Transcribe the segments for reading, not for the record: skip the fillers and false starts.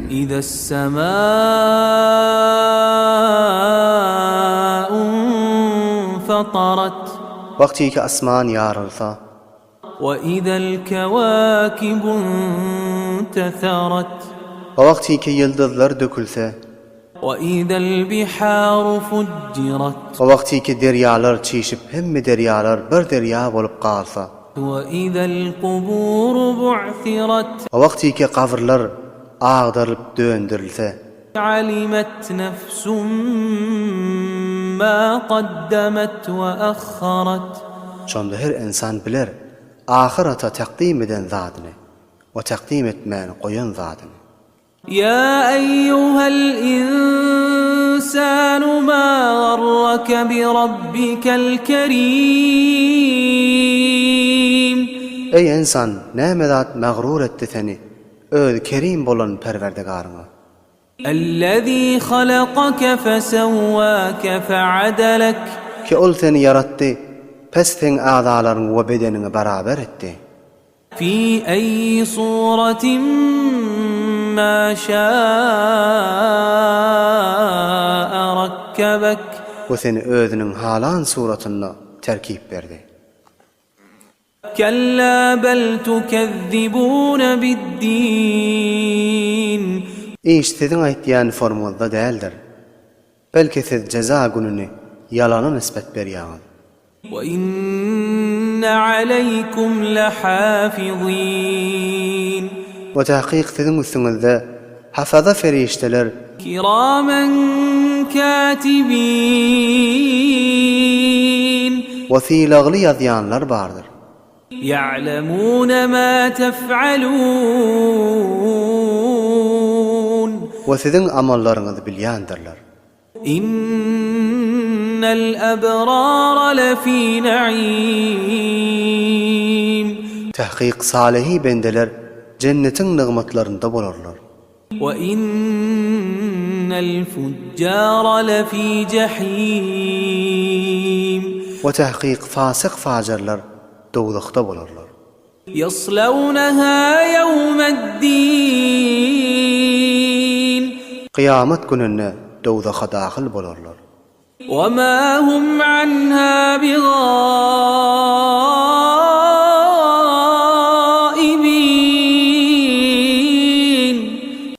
Ize's-semâ'u infatarat. Wagtyky asman ýarylsa. We ize'l-kewâkibu intesarat. We wagtyky ýyldyzlar dökülse. We ize'l-bihâru fujjirat. We wagtyky derýalar çişip hemme derýalar bir derýa bolup galsa. We ize'l-kubûru bu'sirat. We wagtyky gabyrlar agdarylyp dönderilse. Alimet nefsun ma kaddemet we ahharat. Şonda her ynsan biler ahyrata takdym eden zadyny we takdym etmän goýan zadyny. Ýa eýýuhel ynsanu ma garraka bi rabbikel kerim. Eý ynsan, näme zat magrur etdi seni Öz Kerim bolan Perwerdigaryňa. Ellezî halakake fesewwâke feadelek. Ki Ol seni ýaratdy, pes seň agzalaryňy we bedeniňi barabar etdi. Fî eýyi sûretin mâ şâ'a rakkebek. We seni Özüniň halan suratynda terkip berdi. Kella bel tukezzibune biddin. Iş siziň aýtýan formuňyzda däldir. Belki siz jeza gününi ýalana nisbet berýäňiz. We inne aleýkum lehafizin. We takyk siziň üstüňizde hafaza perişdeler. Kiramen katibin. We sylagly ýazýanlar bardyr. Ýa'lemune ma tef'alun. We siziň amallaryňyzy bilýändirler. Innel ebrara lefî ne'îm. Tahkyk salyhy bendeler jennetiň nygmatlarynda bolarlar. We innel fujjara lefî jehîm. We tahkyk fasyk-fajyrlar dowzahda bolarlar. Ýaslawnaha ýewmeddin. Kyýamat gününde dowzaha dahyl bolarlar. We ma hum anha bigaibin.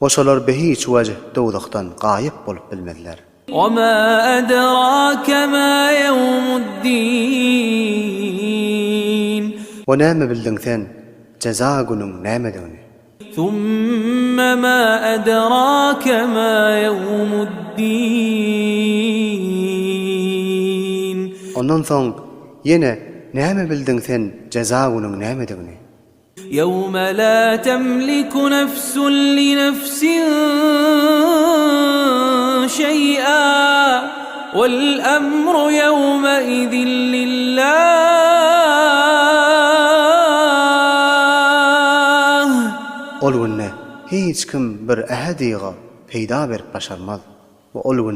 We şolar bihiç wejh dowzahdan gaýyp bolup bilmezler. We ma adrake ma ýewmuddin. We näme bildiň sen jeza günüň nämedigini? Thumma ma adrake ma ýewmuddin. Ondan soň ýene näme bildiň sen jeza günüň nämedigini? Ýewme la temliku nefsun li nefsin şeý'a wel emru ýewmeizin lillah. Ol günde hiç kim bir ähediga peýda berip başarmaz we ol günde.